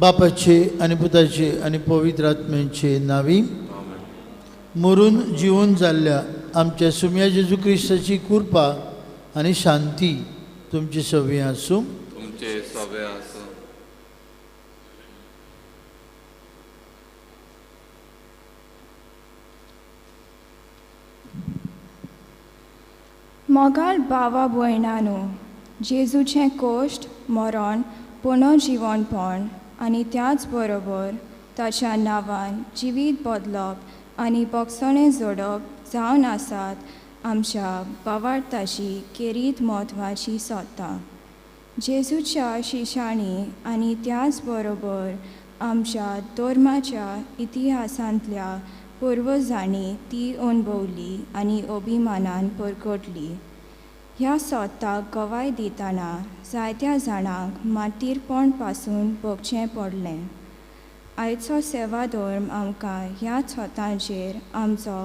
बापाचे आनी पुताचे आनी पवित्र आत्म्याचे नावी मरून जिवन जाल्ल्या आमच्या सुम्या जेजू क्रिस्ताची कृपा आनी शांती तुमची सवी आसूं. तुमचे सवे आसूं. मोगाळ भावा भयणानो, जेजूचें कोश्ट मरण पुनर्जिवनपण आनी त्याच बरोबर ताच्या नांवान जिवीत बदलप आनी भोगसणें जोडप जावन आसात आमच्या भावार्थाची खेरीत म्हत्वाची सत्ता. जेजूच्या शिशांनी आनी त्याच बरोबर आमच्या धर्माच्या इतिहासांतल्या पुर्वजांनी ती अणभवली आनी अभिमानान परगटली. ह्या सत्ताक गवाय दितना जायत्या जाणांक मार्तीरपण पासून भोगचें पडलें. आयचो सेवा धर्म आमकां ह्या स्वताचेर आमचो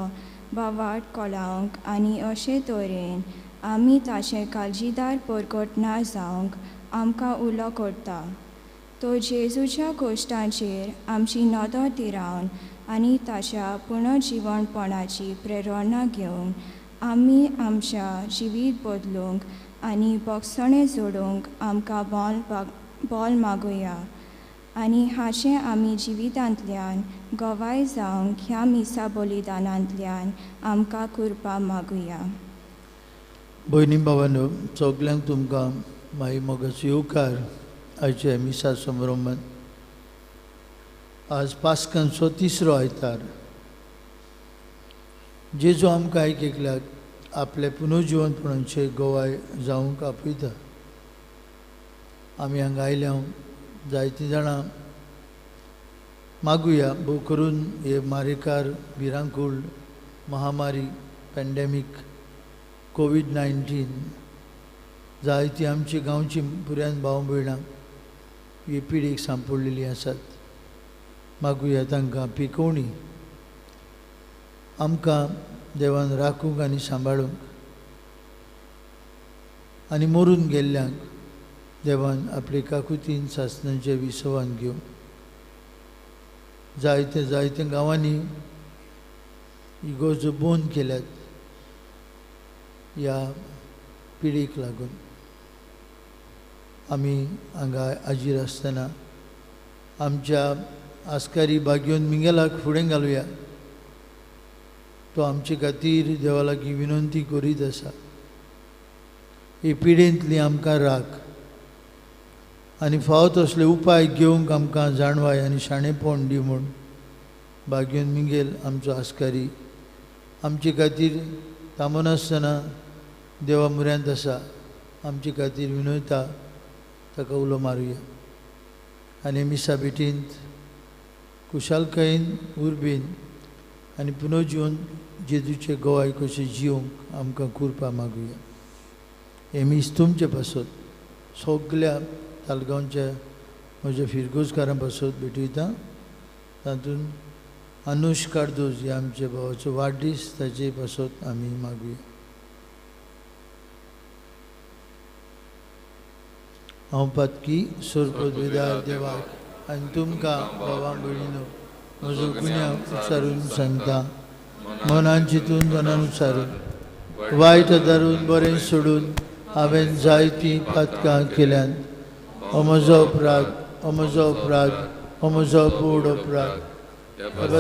भावार्थ कोलावंक आनी अशे तरेन आमी ताचें काळजीदार परगटना जावंक आमकां उलो करता. तो जेजूच्या कोश्टांचेर आमची नदर थिरावन आनी ताच्या पुनर्जिवनपणाची प्रेरणा घेवन आमी आमच्या जिवीत बदलूंक आनी भोगसणें जोडूंक आमकां बोल मागुया आनी हाचें आमी जिवितांतल्यान गवाय जावंक ह्या मिसा बलिदानांतल्यान आमकां कृपा मागुया. भयणी भावांनो, सगल्यांक तुमकां माई मोगाचो येवकार आयच्या मिसा समारंभान. आज पास्कांचो तिसरो आयतार. जेजू आमकां एक एकल्याक आपले पुनर्जिवनपणाचे गवाय जावंक आपयता. आमी हांगा आयल्या जायतीं जाणां मागुया भोव करून हे मारेकार भिरांकूळ महामारी पॅन्डेमीक कोवीड-19 जायती आमची गांवची भुरग्यान भाव भयणां ही पिडीक सांपडलेली आसात. मागुया तांकां पिकोवणी आमकां देवान राखूंक आनी सांबाळूंक आनी मरून गेल्ल्यांक देवान आपले काकुतीन सासणाचें विसवान घेवंक. जायते जायते गांवांनी इगर्जो बंद केल्यात ह्या पिडीक लागून. आमी हांगा हाजीर आसतना आमच्या आस्कारी बागयोन मिंगेलाक फुडें घालुया. तो आमचे खातीर देवा लागीं विनंती करीत आसा. ही पिडेंतली आमकां राख आनी फावो तसले उपाय घेवंक आमकां जाणवाय आनी शाणेपण दी म्हूण बागयोन मिंगेल आमचो आस्कारी आमचे खातीर थांबनासतना देवा म्हऱ्यांत आसा. आमचे खातीर विनयता, ताका उलो मारुया. आनी मिसा भेटींत कुशालकायेन उर्बेन आनी पुनर्जिवन जेजूचे गवाय कशें जिवंक आमकां कृपा मागुया. हें मीस तुमचे पासत सगल्या तालगांवच्या म्हज्या फिरगोजकारां पासत भेटयता. तातूंत अनुश कार्दोज ह्या आमच्या भावाचो वाडदीस ताचे पासत आमी मागुया. हांव पातकी सोरपदवेदार देवाक आनी तुमकां भावां भयणीनो म्हजो गुन्यांव उच्चारून सांगता. मनान चिंतून मनान उच्चारून वायट धरून बरें सोडून हांवें जायतीं पातकां केल्यांत. हो म्हजो अपराध, हो म्हजो अपराध, हो म्हजो बोड अपराध.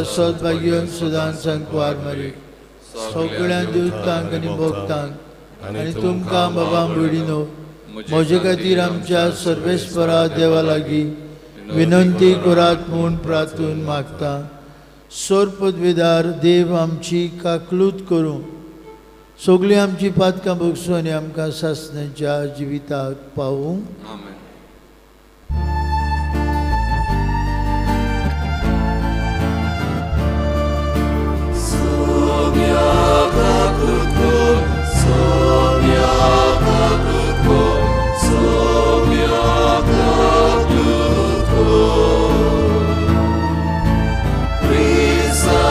सद भाग्योन सुदान सांकवार मारी सगळ्या देवतांक आनी भक्तांक आनी तुमकां बाबा भयणीनो म्हजे खातीर आमच्या सर्वेस्परा देवा लागीं विनंती करात म्हूण प्रार्थून मागता. सोरपदवेदार देव आमची काकलूत करूं, सगळीं आमची पातकां भोगसूं आनी आमकां सासणाच्या जिविताक पावूं. Krista,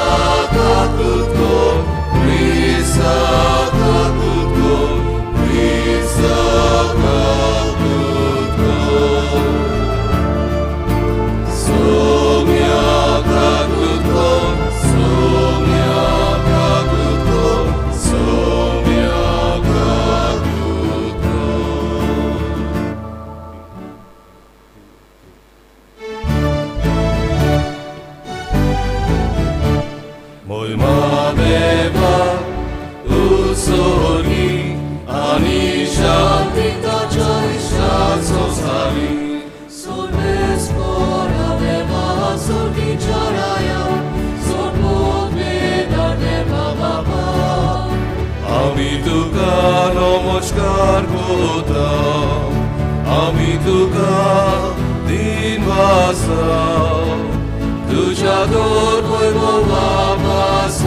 देवा उत्सर्गी आनी शांती ताच्या इश्टान संवसारी Sorvespora deva sorgicharaya sorpodvedar deva baba. আমি তুকা নমস্কার করতাম, আমি তুকা দিন বাসাম, তুঝা দোর হইব বাবাস,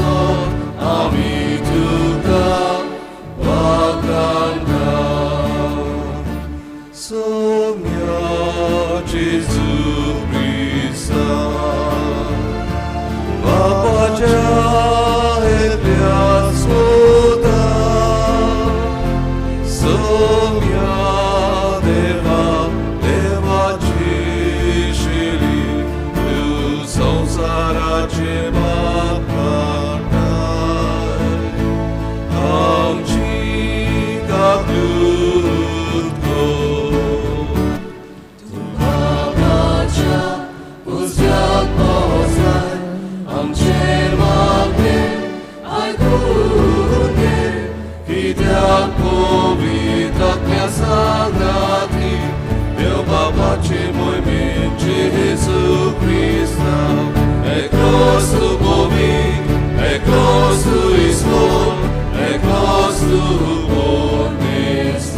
আমি তুকা বাকান্তাম। Sonia Gesù Cristo, Baba Sonia Deva Deva Chishili, Tu Samsarache Mapartai, Amchi Kaklutko. Babacha uzyak bozay amche magne aykunge Kityak povitratmya sagrati, Deo Babache moimen Jesu Christa, e Cristo bovit, e Cristo isvor, e Cristo bornestor.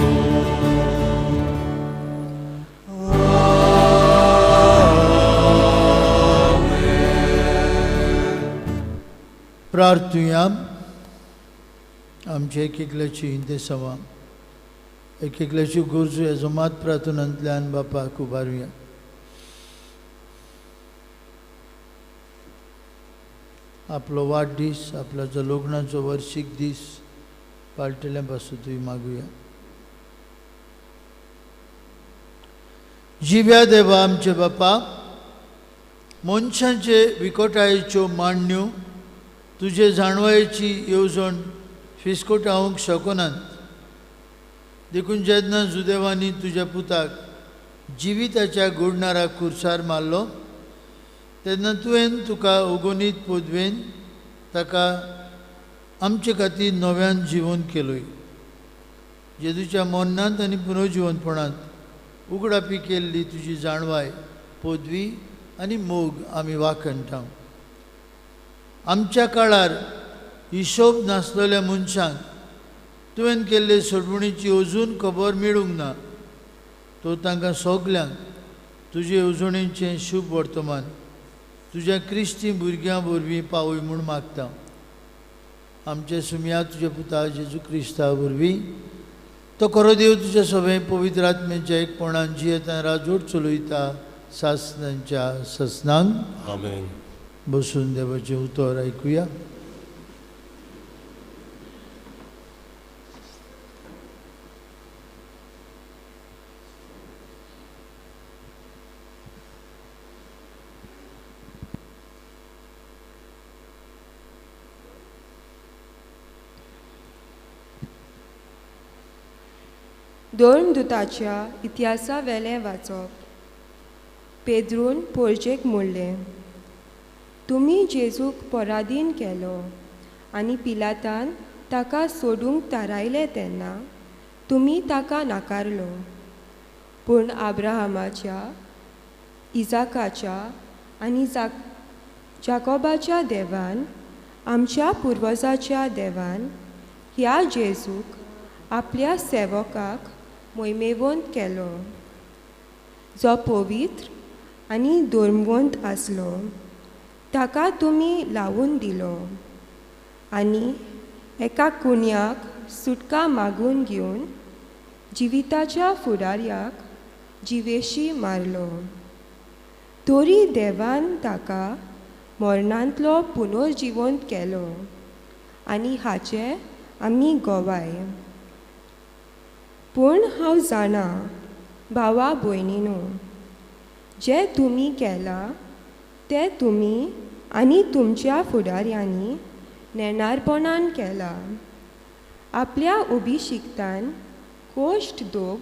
Amen. प्रार्थुया. आमचे एक एकल्याची इंतेसांवां, एक एकल्याची गरजो ह्या जमात प्रार्थनांतल्यान बापाक उबारुया. आपलो वाडदीस, आपल्याचो लग्नाचो वर्शीक दीस पाळटल्या पासतूय मागुया. जिव्या देवा आमचे बापा, मनशांचे विकोटायेच्यो मांडण्यो तुजे जाणवायेची येवजण फिस्कोटावंक शकनात. देखून जेन्ना जुदेवांनी तुज्या पुताक जिविताच्या गोडणाराक कुर्सार मारलो तेन्ना तुवें तुका अगणीत पदवेन ताका आमचे खातीर नव्यान जिवन केलोय. जेजूच्या मरणांत आनी पुनर्जिवनपणांत उगडापी केल्ली तुजी जाणवाय, पदवी आनी मोग आमी वाखणटा. आमच्या काळार हिशोब नासलेल्या मनशांक तुवें केल्ले सोडवणीची अजून खबर मेळूंक ना, तो तांकां सगल्यांक तुजे येवजणेचें शुभ वर्तमान तुज्या क्रिस्ती भुरग्यां वरवीं पावय म्हूण मागता. आमचे सुमया तुज्या पुता जेजू क्रिस्ता वरवीं तो खरो देव तुज्या सगळें पवित्र आत्म्याच्या एकपणान जियेता राजवट चलयता सासनांच्या ससनांक. आमेन. बसून देवाचें उतर आयकुया. धर्मदुताच्या इतिहासा वेलें वाचप. पेद्रून पोर्जेक म्हणलें, तुमी जेजूक पराधीन केलो आनी पिलातान ताका सोडूंक थारायलें तेन्ना तुमी ताका नाकारलो. पूण आब्राहामाच्या, इजाकाच्या आनी जाकोबाच्या देवान, आमच्या पुर्वजाच्या देवान ह्या जेजूक आपल्या सेवकाक मोहिमेवंत केलो, जो पवित्र आनी धर्मवंत आसलो. ताका तुमी लावून दिलो आनी एका कुन्याक सुटका मागून घेवन जिविताच्या फुडाऱ्याक जिवेशी मारलो. तरी देवान ताका मरणांतलो पुनर्जिवंत केलो आनी हाचे आमी गवाय. पूण हांव जाणा भावा भयणीनो, जें तुमी केलां तें तुमी आनी तुमच्या फुडाऱ्यांनी नेणारपणान केलां. आपल्या अभिशिक्तान कोश्ट दोग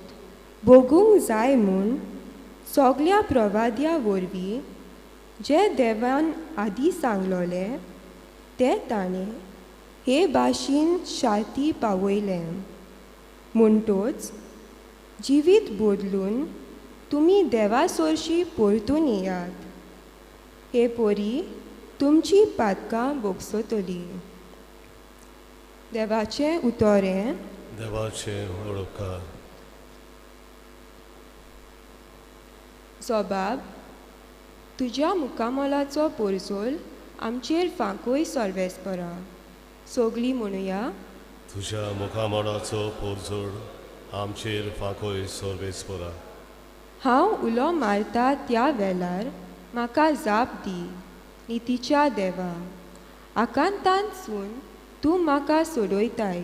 भोगूंक जाय म्हूण सगल्या प्रवाद्या वरवीं जें देवान आदीं सांगलोलें तें ताणें हे भाशेन शांती पावयलें. म्हणटोच जिवीत बदलून तुमी देवा सोरशी परतून येयात. हे परी तुमची पातकां भोगसतली. देवाचें उतर हें. देवाचें वळखा. जबाब, तुज्या मुखामोलाचो पोरजोल आमचेर फांकोय सर्वेस्परा. सगळीं म्हणुया. तुज्या मुखामोलाचो पोरजोड आमचेर फांकोय सर्वेस्परा. हांव उलो मारता त्या वेळार म्हाका जाप दी नितीच्या देवा. आकांतांतसून तूं म्हाका सोडयताय.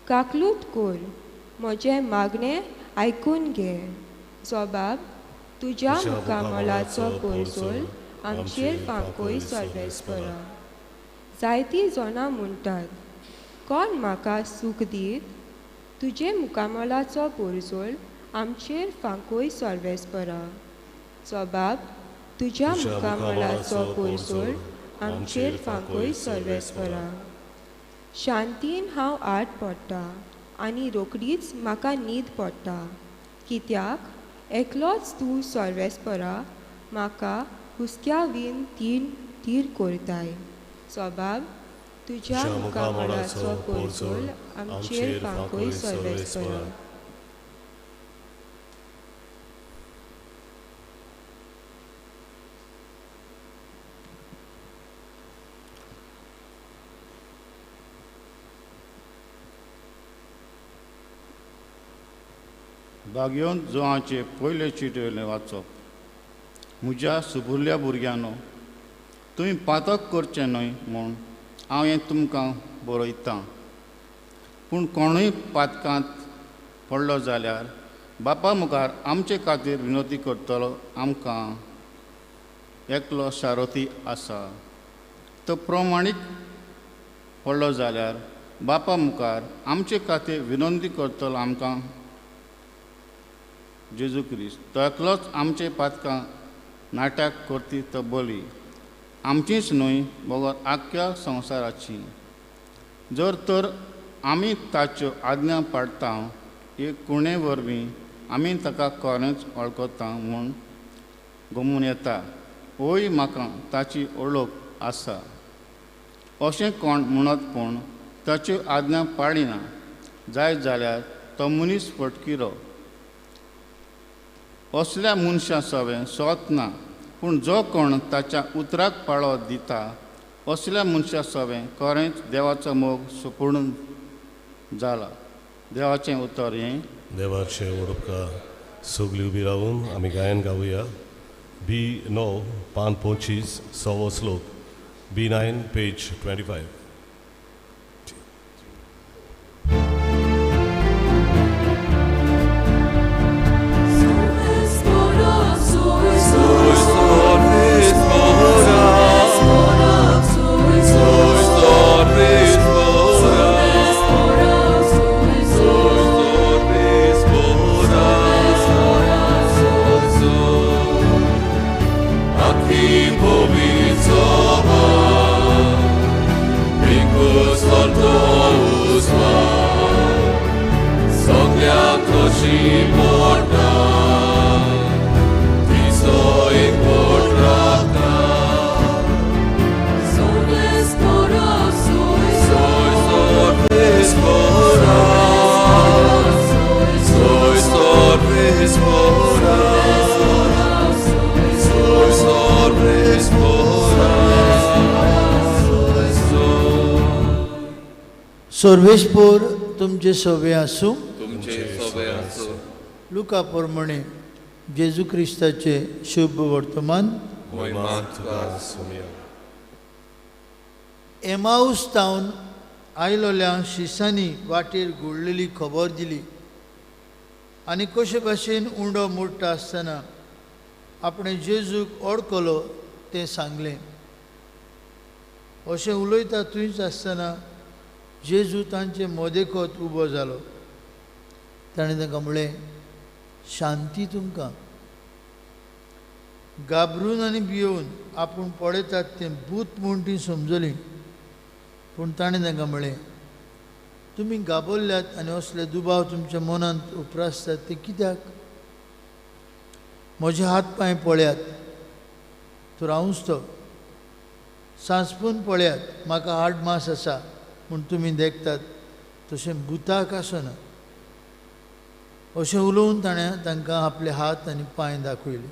काकलूत कोर, म्हजें मागणें आयकून घे. जबाब, तुज्या मुखामोलाचो पोरजोल आमचेर फांकोय सर्वेस्परा. जायतीं जाणां म्हणटात, कोण म्हाका सूख दीत? तुजे मुखामोलाचो पोरजोल आमचेर फांकोय सर्वेस्परा. जबाब, तुज्या मुखामोलाचो पोरजोल आमचेर फांकोय सर्वेस्परा. शांतीन हांव आड पडटा आनी रोकडीच म्हाका न्हीद पडटा, कित्याक एकलोच तूं सर्वेस्परा म्हाका हुस्क्या वीन तीर करताय. जबाब, तुज्या मुखामोलाचो पोरजोल आमचेर फांकोय सर्वेस्परा. भाग्योन जोवाचे पयले चिटयें वाचप. म्हज्या सुपुरल्या भुरग्यांनो, तुमी पातक करचें न्हय म्हूण हांव हें तुमकां बरयतां. पूण कोणूय पातकांत पडलो जाल्यार बापा मुखार आमचे खातीर विनवती करतलो आमकां एकलो सारथी आसा. तो प्रमाणीक पडलो जाल्यार बापा मुखार आमचे खातीर विनंती करतलो आमकां जेजू क्रिस्त. तो एकलोच आमचे पातकां नाटक करती तो बली, आमचीच न्हय बगर आख्ख्या संवसाराची. जर तर आमी ताच्यो आज्ञा पाळटा, एक कुणे वरवीं आमी ताका खरेंच वळखता म्हूण गमून येता. ओय म्हाका ताची वळख आसा अशें कोण म्हणत पूण ताच्यो आज्ञा पाळिना जायत जाल्यार तो मनीस फटकिरो. असल्या मनशां सवें सोत ना, पूण जो कोण ताच्या उतराक पाळो दिता असल्या मनशां सवें खरेंच देवाचो मोग सुपूर्ण जाला. देवाचें उतर हें. देवाचें उडपका. सगळीं उबी रावून आमी गायन गावया. बी 9 पान 25 सवो श्लोक. B9 page 25. सर्वेस्पोर तुमचे सवे आसूं. तुमचे सवे आसूं. लुका प्रमाणे जेजू क्रिस्ताचे शुभ वर्तमान. एमाऊस टावन आयलोल्या शिसांनी वाटेर घडलेली खबर दिली आनी कशे भाशेन उंडो मोडटा आसतना आपणें जेजूक ओडकलो तें सांगलें. अशें उलयता थंयच आसतना जेजू तांचे मदेकोत उबो जालो. ताणें तांकां म्हणलें, शांती तुमकां. घाबरून आनी भियोवन आपूण पळयतात तें भूत म्हूण तीं समजलीं. पूण ताणें तांकां म्हळें, तुमी गाबोल्ल्यात आनी असले दुबाव तुमच्या मनांत उप्रासतात ते कित्याक? म्हजे हात पांय पळयात, तर हांवूच तो. सांसपून पळयात, म्हाका हाड मास आसा म्हूण तुमी देखतात, तशें भुताक आसना. अशें उलोवन ताणें तांकां आपले हात आनी पांय दाखयले.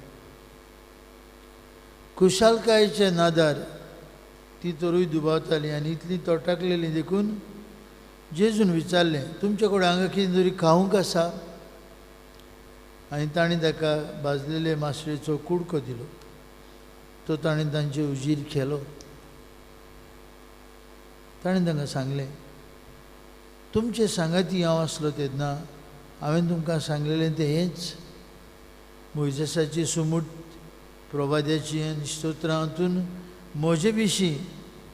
खुशालकायेच्या नादार ती तरूय दुबावताली आनी इतली तोटाकलेली देखून जेजून विचारलें, तुमचे कडेन हांगा कितें तरी खावंक आसा? आनी ताणें ताका भाजलेले मासळेचो कुडको दिलो. तो ताणें तांचे उजीर खेलो. ताणें तांकां सांगलें, तुमचे सांगाती हांव आसलो तेन्ना हांवें तुमकां सांगलेलें तें हेंच, मोयजेसाची सुमूट प्रवाद्याची आनी स्तोत्रांतून म्हजे विशीं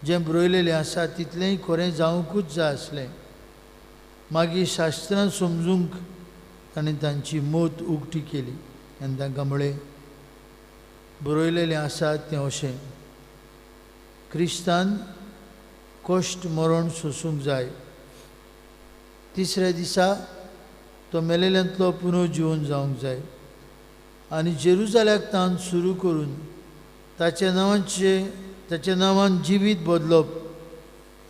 जें बरयलेलें आसा तितलेंय खरें जावंकूच जाय आसलें. मागीर शास्त्रां समजूंक ताणें तांची मत उक्ती केली आनी तांकां म्हळें, बरयलेलें आसा तें अशें, क्रिस्तान कश्ट मरण सोसूंक जाय, तिसऱ्या दिसा तो मेलेल्यांतलो पुनर्जिवन जावंक जाय आनी जेरुजाल्याक तान सुरू करून ताच्या नांवान जिवीत बदलप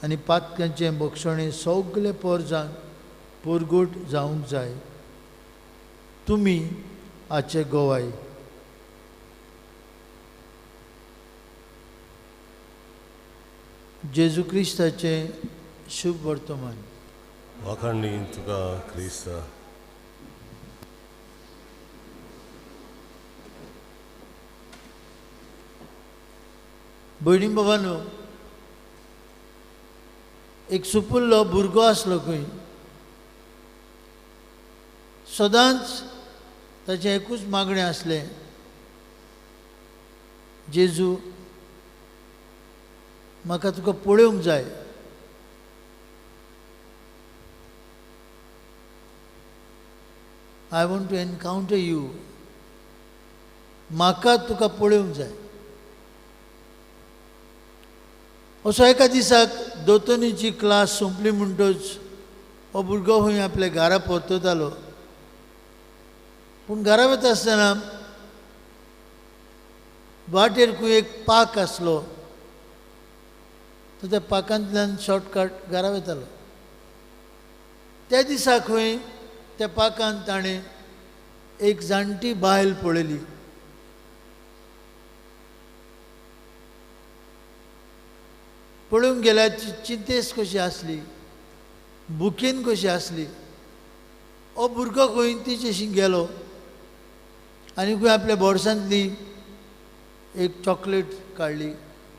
आनी पातकांचें बक्षणें सगळे पोरजांक पोरगोट जावंक जाय. तुमी हाचे गोवाय. जेजू क्रिस्ताचें शुभ वर्तमान. वाखाणणी तुका क्रिस्ता. भयणी बाबानो, एक सुपुल्लो भुरगो आसलो खंय. सदांच ताचें एकूच मागणें आसलें, जेजू म्हाका तुका पळोवंक जाय. I want to encounter you. म्हाका तुका पळोवंक जाय. असो एका दिसाक दोतोनीची क्लास सोंपली म्हणटच हो भुरगो खंय आपल्या घरा परततालो. पूण घरा वता आसतना वाटेर खंय एक पाक आसलो, तो त्या पाकांतल्यान शॉर्टकट घरा वतालो. त्या दिसा खंय त्या पाकान ताणें एक जाणटी बायल पळयली. पळोवंक गेल्यार चिंतेस कशी आसली, भुकेन कशी आसली. हो भुरगो खंय तिचेशी गेलो आनी खंय आपल्या बोर्सांतली एक चॉकलेट काडली,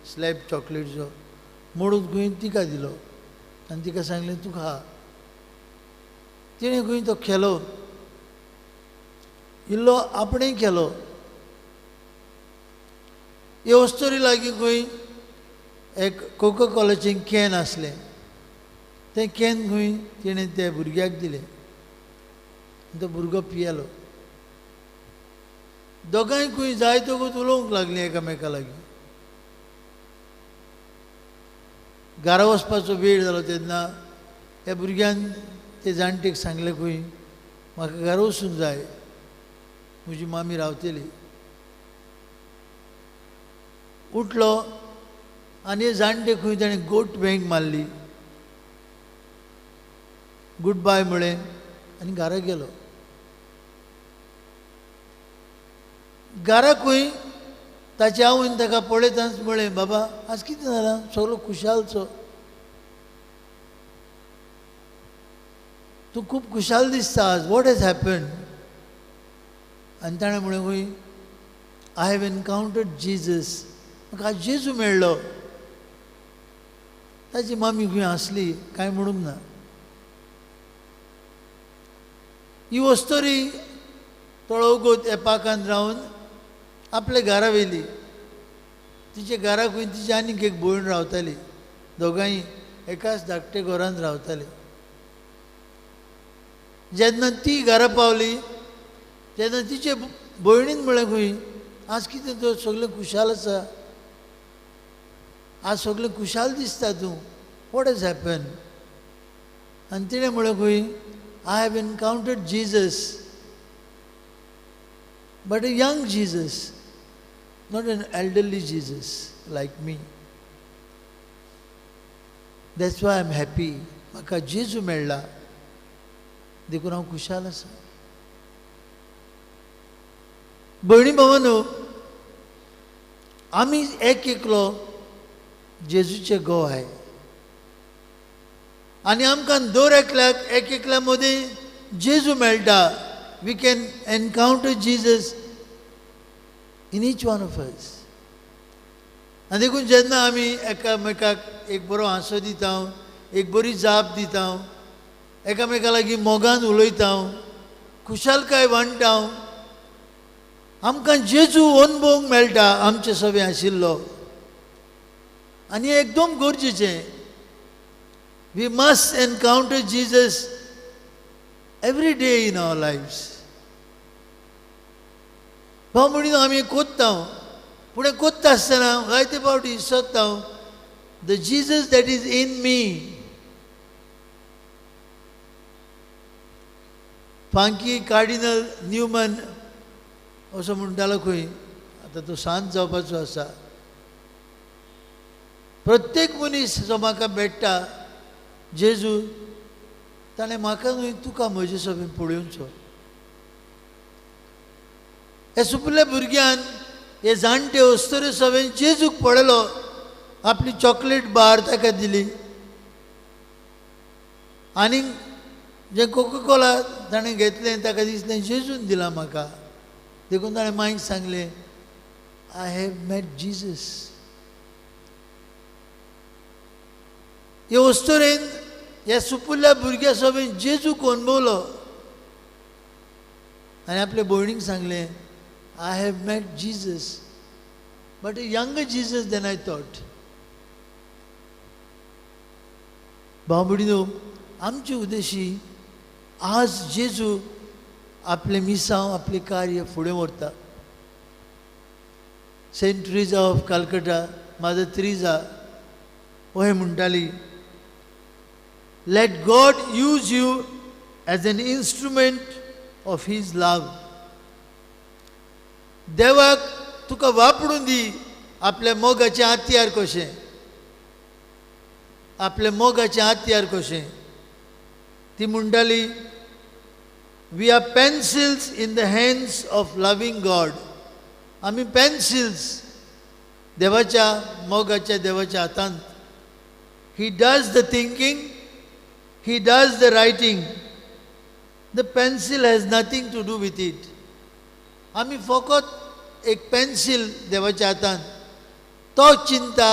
स्लॅब चॉकलेटचो मोडून खंय तिका दिलो आनी तिका सांगलें, तूं खा. तिणें खंय तो खेलो, इल्लो आपणें खेलो. हे वस्तोरी लागीं खंय एक कोको कोलाचें can आसलें, तें can खंय तिणें त्या भुरग्याक दिलें. तो भुरगो पियेलो. दोगांय खंय जाय तकूच उलोवंक लागलीं एकामेका लागीं. घरा वचपाचो वेळ जालो तेन्ना ह्या भुरग्यान ते जाणटेक सांगलें खंय, म्हाका घरा वचूंक जाय, म्हजी मामी रावतली. उठलो आनी जाणटे खंय ताणें गोट बँक मारली, गुड बाय म्हळें आनी घरा गेलो. घरा खंय ताचे आवयन ताका पळयताच म्हळें, बाबा आज कितें जालां, सगळो खुशालचो, तूं खूब खुशाल दिसता आज, what has happen? आनी ताणें म्हळें खंय, I have encountered Jesus, म्हाका आज जेजू मेळ्ळो. ताची मामी खंय आसली कांय म्हणूंक ना. ही वस्तोरी थोडो वगत ह्या पाकान रावन आपल्या घरा व्हेली. तिच्या घरा खंय तिची आनीक एक भयण रावताली, दोगांय एकाच धाकटे घरांत रावताली. जेन्ना ती घरा पावली तेन्ना तिचे भयणीन म्हळें खंय, आज कितें तूं सगळें खुशाल आसा, आज सगळें खुशाल दिसता तूं. What has happen? आनी तिणें म्हणलें खंय, I have encountered Jesus, but a young Jesus, not an elderly Jesus like me. That's why I am happy. म्हाका जेजू मेळ्ळा देखून हांव खुशाल आसा. भयणी भावांनो, आमी एक एकलो जेजूचे घोव आहाय आनी आमकां दर एकल्याक एक एकल्या मदीं जेजू मेळटा. We can encounter Jesus in each one of us. आनी देखून जेन्ना आमी एकामेकाक एक बरो हांसो दिता, एक बरी जाप दिता, एकामेका लागीं मोगान उलयता, खुशालकाय वांट्टा, आमकां जेजू अनुभवूंक मेळटा आमचे सगळें आशिल्लो. आनी एकदम गरजेचें, we must encounter Jesus every day in our lives. भाव म्हणून आमी कोत्ता, पूण कोत्ता आसतना जायते फावटी सोदता the Jesus that is in me. फांकी cardinal Newman असो म्हणटालो खंय, आतां तो शांत जावपाचो आसा. प्रत्येक मनीस जो म्हाका भेट्टा जेजू, ताणें म्हाका न्हय तुका म्हजे सगळें पळोवचो. हे सुपुल्ल्या भुरग्यान, हे जाणटे अस्तुरे सगळें जेजूक पळयलो, आपली चॉकलेट बार ताका दिली आनी जें कोकोकोला ताणें घेतलें ताका दिसलें जेजून दिलां म्हाका, देखून ताणें माईक सांगलें, I have met Jesus. हे अस्तुरेन ह्या सुपुल्ल्या भुरग्या सगळें जेजूक अणभवलो आनी आपल्या भयणीक सांगलें, I have met Jesus, but a younger Jesus than I thought. भाव भयणीनो, आमचे उद्देशी आज जेजू आपलें मिसांव, आपलें कार्य फुडें व्हरता. Saint Teresa of Calcutta, Mother Teresa अशें म्हणटाली, let God use you as an instrument of his love. देवाक तुका वापरून दी आपल्या मोगाचें हत्यार कशें, आपल्या मोगाचें हत्यार कशें. ती म्हणटाली, we are pencils in the hands of loving God. आमी पेन्सिल्स देवाच्या मोगाच्या देवाच्या हातांत. He does the thinking, he does the writing, the pencil has nothing to do with it. आमी फकत एक पेन्सील देवाच्या हातांत, तो चिंता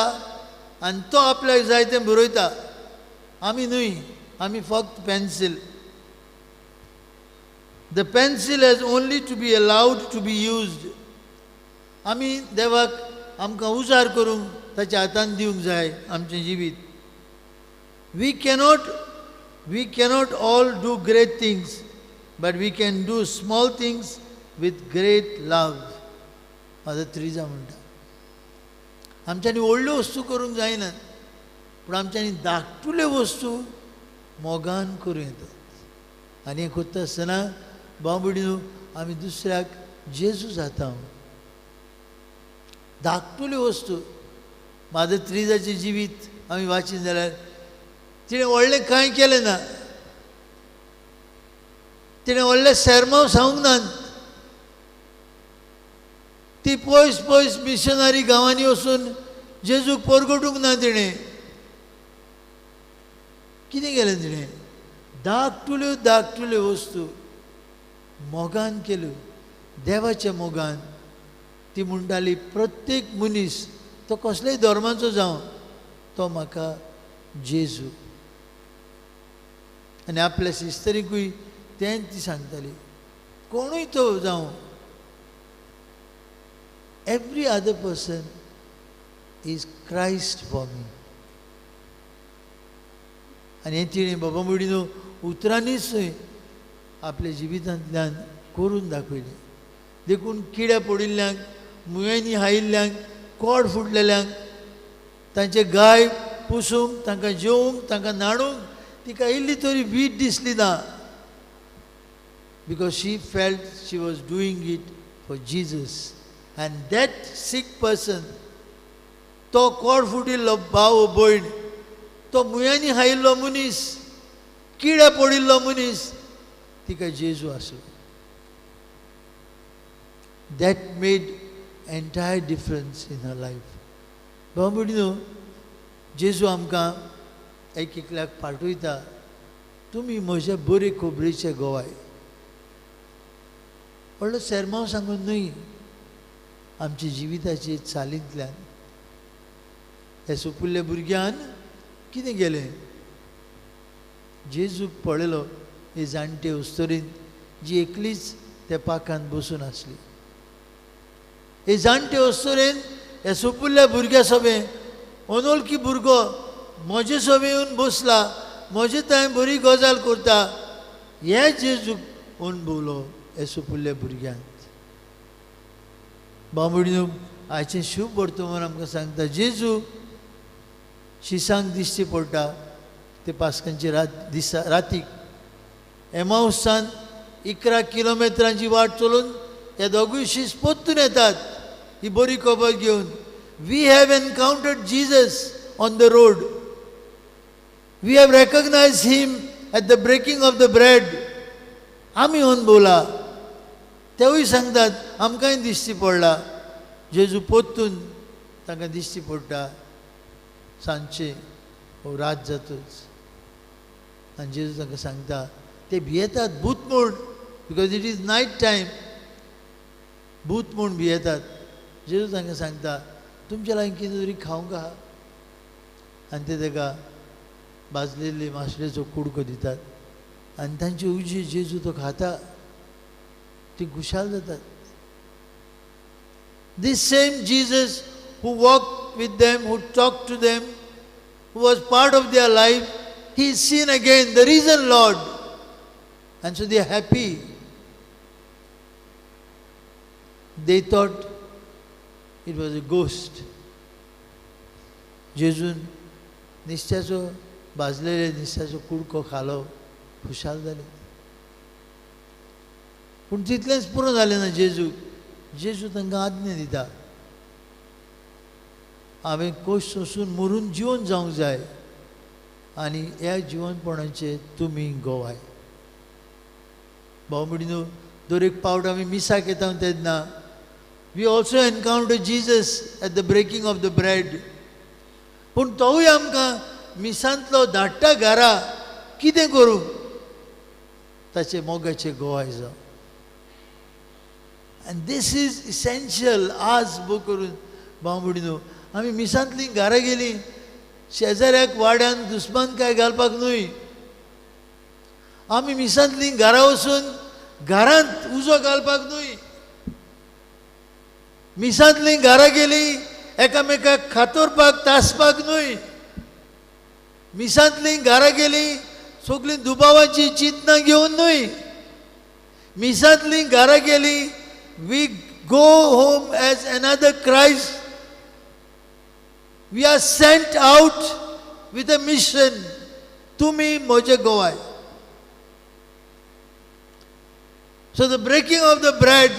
आनी तो आपल्याक जाय तें बरयता, आमी न्हय, आमी फक्त pencil. The pencil has only to be allowed to be used. आमी देवाक आमकां उजार करूंक ताच्या हातांत दिवंक जाय आमचें जिवीत. We cannot all do great things, but we can do small things with great love. Mother Teresa म्हणटा, आमच्यांनी व्हडल्यो वस्तू करूंक जायना, पूण आमच्यांनी धाकटुल्यो वस्तू मोगान करूं येतात. आनी हें करता आसतना भाव भयणीनो, आमी दुसऱ्याक जेजू जाता. धाकटुल्यो वस्तू, मादर त्रिजाचें जिवीत आमी वाचीत जाल्यार तिणें व्हडलें कांय केलें ना, तिणें व्हडलें सेर्मांव सांगूंक ना, ती पयस पयस मिशनरी गांवांनी वचून जेजूक परगटूंक ना. तिणें कितें केलें? तिणें धाकटुल्यो धाकटुल्यो वस्तू मोगान केल्यो, देवाच्या मोगान. ती म्हणटाली, प्रत्येक मनीस तो कसल्याय धर्माचो जावं, तो म्हाका जेजू. आनी आपल्या सिस्टरीकूय तेंच ती सांगताली, कोणूय तो जावं, every other person is Christ for me. आनी हें तिणें बाबा भयणीनो उतरांनीच न्हय आपल्या जिवितांतल्यान करून दाखयलें. देखून किड्या पडिल्ल्यांक, मुयांनी हायिल्ल्यांक, कोड फुटलेल्यांक, तांचे गाय पुसूंक, तांकां जेवंक, तांकां न्हाणूंक तिका इल्ली तरी वीट दिसली ना. Because she felt she was doing it for Jesus. And that sick person, तो कोड फुटिल्लो भाव भयण, तो मुयांनी खायिल्लो मनीस, किडे पडिल्लो मनीस, तिका जेजू आसलो. That made entire difference in her life. भाव भयणीनो, जेजू आमकां एक एकल्याक पाठयता, तुमी म्हज्या बरे खबरेचे गोवाय. व्हडलो सेरमांव सांगून न्हय, आमच्या जिविताचे चालींतल्यान. ह्या सुपुल्ल्या भुरग्यान कितें केलें, जेजूक पळयलो हे जाणटे अस्तोरीन जी एकलीच त्या पाकान बसून आसली. हे जाणटे अस्तोरेन ह्या सुपुल्ल्या भुरग्या सोबें, अनोळखी भुरगो म्हजे सोबें येवन बसला, म्हजे थंय बरी गजाल करता, हे जेजूक अणभवलो ह्या सुपुल्ल्या भुरग्यांत. बाबडीनो, आयचें शुभ वर्तमान आमकां सांगता, जेजू शिसांक दिश्टी पडटा ते पास्कांची रात दिसा रातीक एमावसान 11 किलोमिटरांची वाट चलून हे दोगूय शीस परतून येतात ही बरी खबर घेवन. We have encountered Jesus on the road. We have recognise him at the breaking of the bread. आमी अणभवला. तेवूय सांगतात आमकांय दिश्टी पडला. जेजू परतून तांकां दिश्टी पडटा सांजचे हो रात जातच. आनी जेजू तांकां सांगता ते भियेतात भूत म्हूण, because it is night time, भूत म्हूण भियेतात. जेजू तांकां सांगता तुमच्या लागीं कितें तरी खावंक आहा. आनी ते ताका भाजलेले मासलेचो कुडको दितात आनी तांचे उजी जेजू तो खाता, ती खुशाल जातात. This same Jesus who walked with them, who talked to them, who was part of their life, he is seen again, the risen Lord. And so they are happy. They thought it was a ghost. जेजून निस्त्याचो भाजलेले निस्त्याचो कुडको खालो, खुशाल जाले. पूण तितलेंच पुरो जालें ना जेजूक. जेजू तांकां आज्ञा दिता, हांवें कश्ट सोंसून मरून जिवन जावंक जाय आनी ह्या जिवनपणाचे तुमी गोवाय. भाव भयणीनो, दर एक पावट आमी मिसाक येता तेन्ना we also encounter Jesus at the breaking of the bread. पूण तोवूय आमकां मिसांतलो धाडटा घरा कितें करूं, ताचे मोगाचे गोवाय जावं. And this is essential. आज बो करून भाव भयणीनो, आमी मिसांतलीं घरा गेलीं, शेजाऱ्याक वाड्यान दुस्मान काय घालपाक न्हय. आमी मिसांतलीं घरा वचून घरांत उजो घालपाक न्हय. मिसांतलीं घरा गेलीं एकामेकाक खातोरपाक तासपाक न्हय. मिसांतलीं घरा गेलीं सगळीं दुबावाची चिंतना घेवन न्हय. मिसांतलीं घरा गेलीं, we go home as another Christ. We are sent out with a mission. तुमी म्हजे गोवाय. So the breaking of the bread,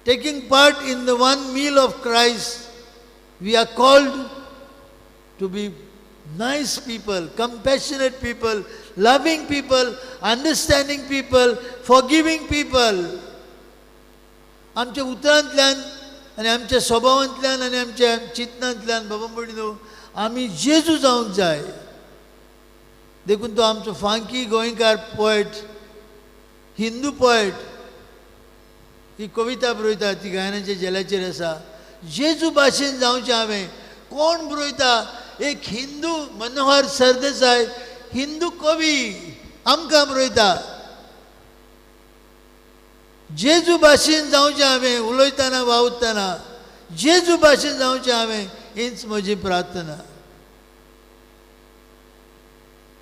taking part in the one meal of Christ, we are called to be nice people, compassionate people, loving people, understanding people, forgiving people. आमच्या उतरांतल्यान आनी आमच्या स्वभावांतल्यान आनी आमच्या चिंतनांतल्यान बाबा भयणीनो आमी जेजू जावंक जाय. देखून तो आमचो फांकी गोंयकार पोएट, हिंदू पोएट, ही कविता बरयता, ती गायनाच्या झेल्याचेर आसा. जेजू भाशेन जावचें हांवें. कोण बरयता? एक हिंदू मनोहर सरदेसाय, हिंदू कवी आमकां बरयता. जेजू भाशेन जावचें हांवें, उलयतना वावुरतना जेजू भाशेन जावचें हांवें, हीच म्हजी प्रार्थना.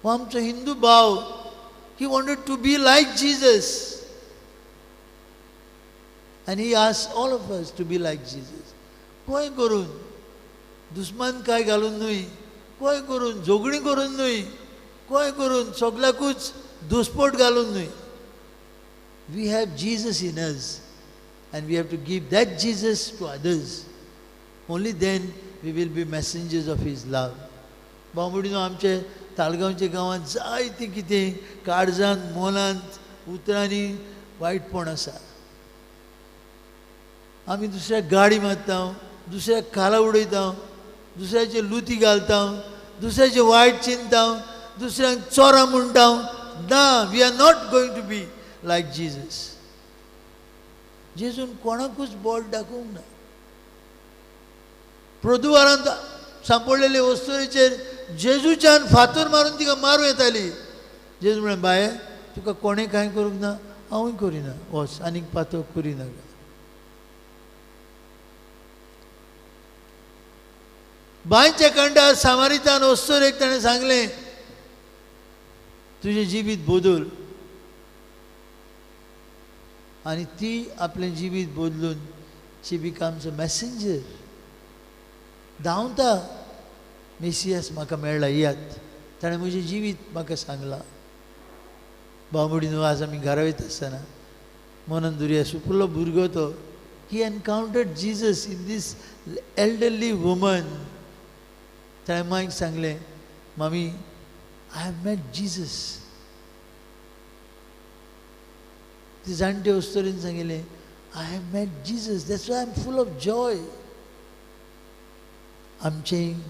हो आमचो हिंदू भाव, he wanted to be like Jesus and he asked all of us to be like Jesus. खंय करून दुस्मान काय घालून न्हय, कोय करून झगडीं करून न्हय, कोय करून सगल्याकूच दुस्पोट घालून न्हय. We have Jesus in us and we have to give that Jesus to others. Only then we will be messengers of his love. बांबुडीनो आमचे ताळगांवच्या गांवांत जायतें कितें काळजांत मनांत उतरांनी वायटपण आसा. आमी दुसऱ्याक गाडी मारता, दुसऱ्याक खाला उडयता, दुसऱ्याचे लुती घालता, दुसऱ्याचे वायट चिंतता, दुसऱ्यांक चोरां म्हणटा. ना, we are not going to be like Jesus. जेजून कोणाकूच बोट दाखोवंक ना. प्रदुवारांत सांपडलेले वस्तुरेचेर जेजूच्यान फातर मारून तिका मारूं येताली. जेजू म्हळें, बाये तुका कोणें कांय करूंक ना, हांवूय करिना, वच आनीक पातक करिनाका. बांयच्या कंडार सामारितान वस्तुरेक ताणें सांगलें, तुजें जिवीत बदल. आनी ती आपलें जिवीत बदलून शी बिकम्स अ मॅसेंजर. धांवता, मेसियस म्हाका मेळ्ळा, येयात, ताणें म्हजें जिवीत म्हाका सांगलां. बांबुडी न्हू आज आमी घरा वयता आसतना मनान दुर्या सुपुल्लो भुरगो तो, he encountered Jesus in this elderly woman. ताणें मायक सांगलें, मामी, I have met Jesus. ती जाणटे अस्तुरेन सांगिल्लें, I have met Jesus, that's why I am full of joy. आमचें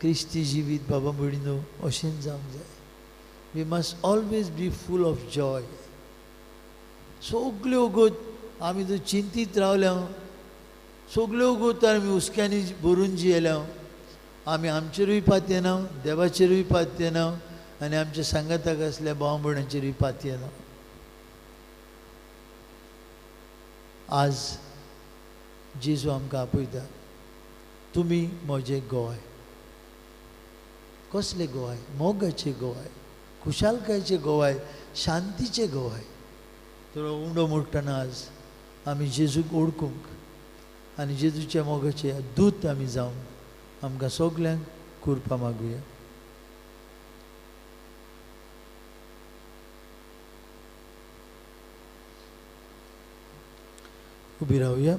क्रिस्ती जिवीत बाबा भयणीनो अशेंच जावंक जाय. We must always be full of joy. सगल्यो वगत आमी जर चिंतीत रावल्या, सगल्यो वगत आमी हुस्क्यांनी भरून जियेल्या, आमी आमचेरूय पातयेना, देवाचेरूय पातयेना आनी आमच्या सांगाताक आसल्या भाव भयणांचेरूय पातयेना. आज जेजू आमकां आपयता, तुमी म्हजें गोवाय. कसले गोवाय? मोगाचे गोवाय, खुशालकायचे गोवाय, शांतीचे गोवाय. तर उंडो मोडटना आज आमी जेजूक ओळखूंक आनी जेजूच्या मोगाचे दूत आमी जावंक आमकां सगल्यांक कृपा मागुया. उबी रावया.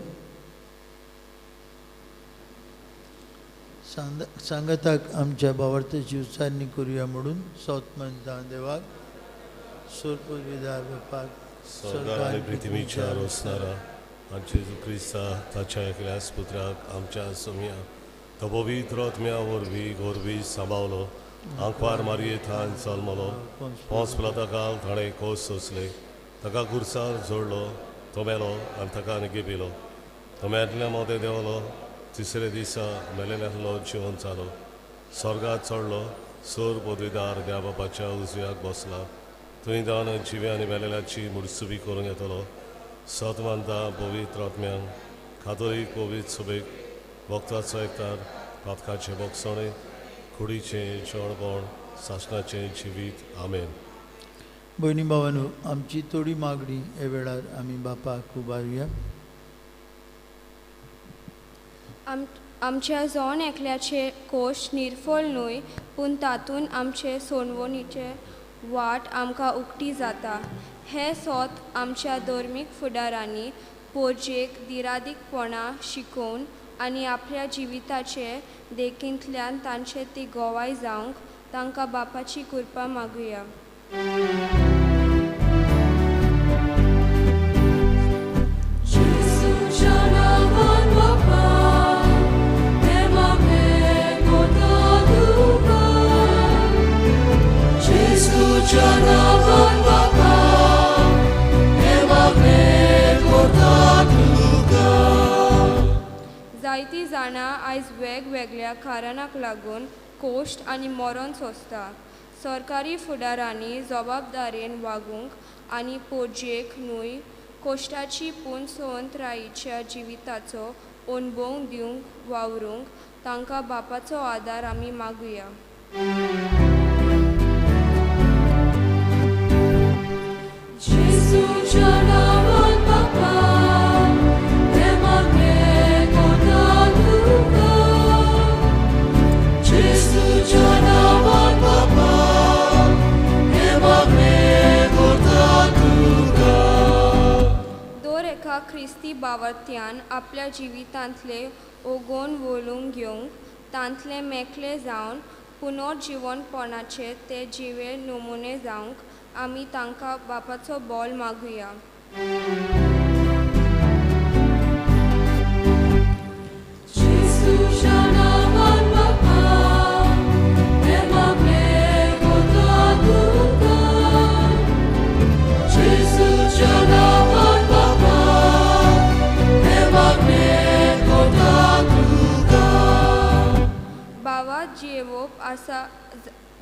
सांगाताक आमच्या भावार्थाची उच्चारणी करुया म्हणून सोत म्हणटा देवाक सोरपविदार बापाक स्वर्गार आनी पृथ्वीच्या रोसणारा आमच्या जेजू क्रिस्ता ताच्या एकल्याच पुत्राक आमच्या सोम्या तो पवित्र आत्म्या वरवीं गोरवी सांबावलो, आंकवार मारये थान जल्मलो, पोंस पिलाता ताणें कोस सोंसले, ताका गुरसार जोडलो, तो मेलो आनी ताका निगेपिलो, तो मेल्ल्या मोदें देंवलो, तिसरे दिसा मेलेल्यांतलो जिवन जालो, स्वर्गात चडलो, सोर पदवीदार देवा बापाच्या उजव्याक बसला, थंय जावन जिव्या आनी मेलेल्याची मुडसुबी करूंक येतलो. सत मानता पवित्र आत्म्यांक, कातोलीक पवित्र सभेक, भक्ताचो एकतार, पातकाचें भोगसणें, कुडीचें जेवणपण, सासणाचें जिवीत. आमेन. भयणी भावांनो, आमची थोडी मागणी ह्या वेळार आमी बापाक उबारुया. आमच्या जण एकल्याचे कोश निर्फळ न्हय, पूण तातूंत आमचे सोडवणीचे वाट आमकां उक्ती जाता. हें सोत आमच्या धर्मीक फुडारांनी पोरजेक दिरादीकपणा शिकोवन आनी आपल्या जिविताचे देखींतल्यान तांचे ती गोवाय जावंक तांकां बापाची कृपा मागुया. जायतीं जाणां आयज वेगवेगळ्या कारणाक लागून कोश्ट आनी मरण सोंसता. सरकारी फुडारांनी जबाबदारेन वागूंक आनी पोरजेक न्हय कोश्टाची पूण स्वतंत्रायेच्या जिविताचो अणभव दिवंक वावरूंक तांकां बापाचो आदार आमी मागुया. ख्रिस्ती बावत्यान आपल्या जिवितांतले ओगोन वळूंक घेवंक तांतले मेकळे जावन पुनर्जिवनपणाचे ते जिवे नमुने जावंक आमी तांकां बापाचो बोल मागुया. जिवोप आसा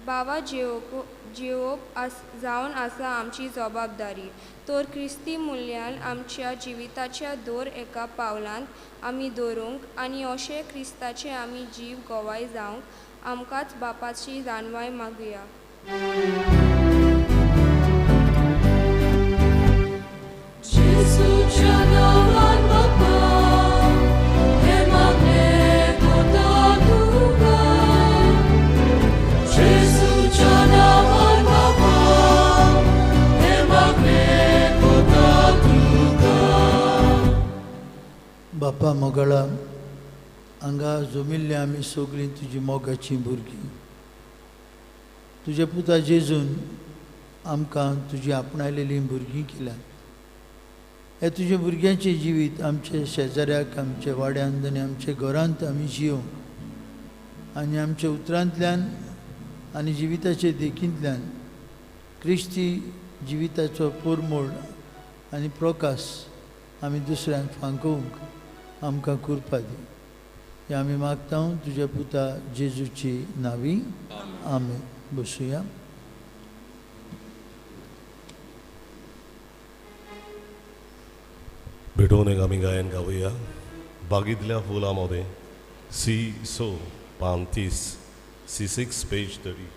बाबा जिवोप जावन आसा आमची जबाबदारी तर क्रिस्ती मुल्यान आमच्या जिविताच्या दर एका पावलांत आमी दवरूंक आनी अशें क्रिस्ताचे आमी जीव गवाय जावंक आमकांच बापाची जाणवाय मागुया. बापा मोगाळा हांगा जमिल्ले आमी सगळीं तुजी मोगाचीं भुरगीं. तुज्या पुता जेजून आमकां तुजी आपणायलेलीं भुरगीं केल्यांत. हे तुज्या भुरग्यांचें जिवीत आमचे शेजाऱ्याक, आमच्या वाड्यांत आनी आमच्या घरांत आमी जियोवंक आनी आमच्या उतरांतल्यान आनी जिविताचे देखींतल्यान क्रिस्ती जिविताचो पोरमोळ आनी प्रकाश आमी दुसऱ्यांक फांकोवंक आमकां कृपा दी. हें आमी मागता तुज्या पुता जेजूची नावी. आमेन. बसुया. भेटोवन एक आमी गायन गावया. बागीतल्या फुलां मदें सी सो पान 30 C6 page 30.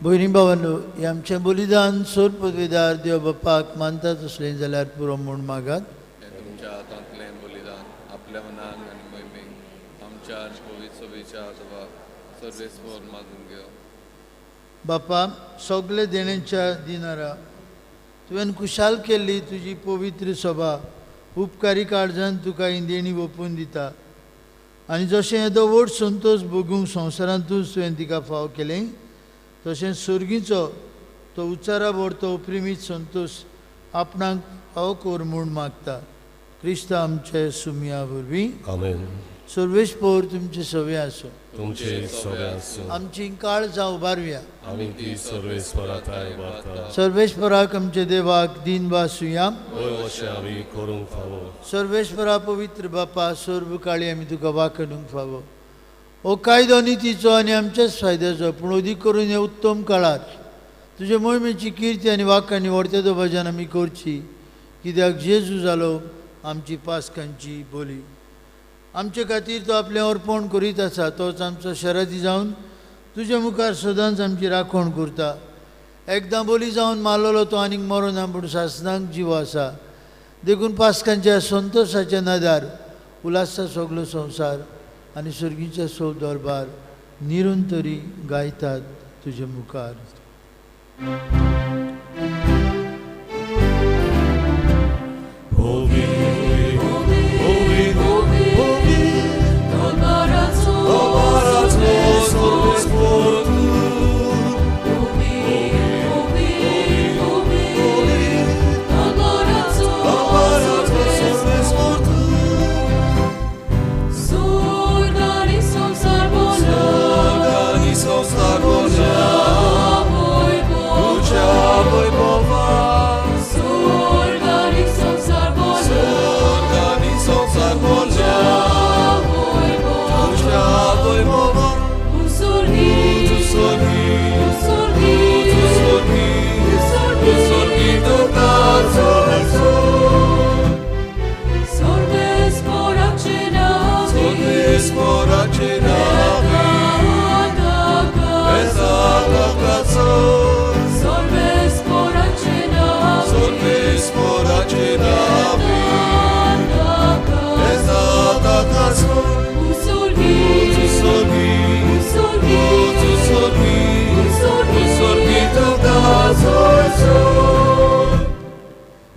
भयणी भावांनो, हें आमचें बलिदान सोर पदवीदार देव बापाक मानता तसलें जाल्यार पुरो म्हूण मागात. तुमच्या हातांतलें बलिदान आपल्या मनान आनी मोहिमेक आमच्या पवित्र सभेच्या अथवा सर्वेस्पर मागून घेव. बापा, सगळे देण्याच्या दिनारा तुवें खुशाल केल्ली तुजी पवित्र सभा उपकारी काळजान तुका ही देणी ओपून दिता आनी जशें येदो व्हड संतोश भोगूंक संवसारांतूच तुवें तिका फाव केलें तशेंच सर्गीचो तो उच्चारा व्हर तो प्रेमीत संतोश आपणाक फावो कर म्हूण मागता. क्रिस्त आमचे सुमया वरवीं. आमेन. सर्वेस्पर तुमचे सवे आसूं. तुमचे सवे आसूं. आमची काळजां उबारुया. आमी ती सर्वेस्परा थाय उबारता. सर्वेस्पराक आमचे देवाक दीन वासुया. वय अशें आमी करूंक फावो. सर्वेस्परा पवित्र बापा, सर्व काळी आमी तुका वाखडूंक फावो. हो कायदो नितीचो आनी आमच्याच फायद्याचो, पूण अदीक करून हे उत्तम काळार तुजे मोहिमेची किर्ती आनी वाखाणी व्हडते भजन आमी करची, कित्याक जेजू जालो आमची पास्कांची बोली. आमचे खातीर तो आपलें अर्पण करीत आसा. तोच आमचो शरदी जावन तुजे मुखार सदांच आमची राखण करता. एकदां बोली जावन मारलेलो तो आनीक मरोना पूण सासणाक जीव आसा. देखून पास्कांच्या संतोशाच्या नदार उलासता सगलो संवसार आनी सर्गीच्या सो दरबार निरून तरी गायतात तुजे मुखार.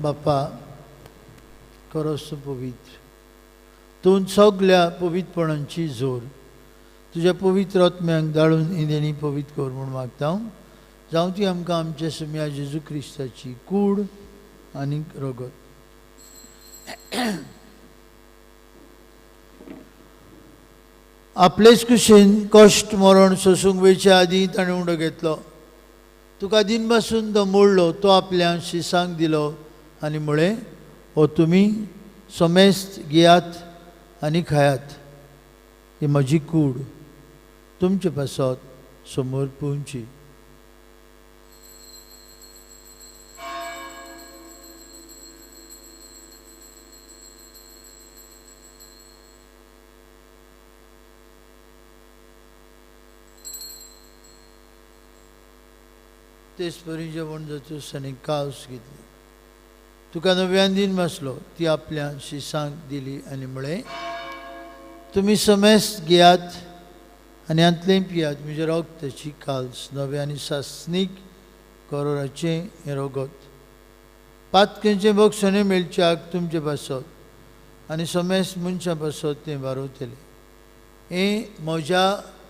बापा खरोच तूं पवित्र, तूं सगल्या पवित्रपणांची जोर. तुज्या पवित्र आत्म्यांक दाळून इंदेणी पवित्र कर म्हूण मागता हांव. जावं ती आमकां आमच्या सुम्या जेजू क्रिस्ताची कूड आनी रगत. आपलेच कुशीन कश्ट मरण सोसूंक वयचे आदीं ताणें उंडो घेतलो. तुका दिनपासून तो मोडलो, तो आपल्या शिसांक दिलो आनी म्हळें, हो तुमी समेस्त घेयात आनी खायात, ही म्हजी कूड तुमचे पासत समोर पुवची. तेच परी जेवण जातूच आनी कावस घेतली. तुका नव्यान दिन बसलो, ती आपल्या शिसांक दिली आनी म्हळें, तुमी समेस्त घेयात आनी हांतलें पियात, म्हजें रगताची काल्स नवें आनी सासणीक करोराचें हें रगत. पातकेंचें बक्षणें मेळच्याक तुमचे पासत आनी समेस्त मनशां पासत तें बारवतलें. हें म्हज्या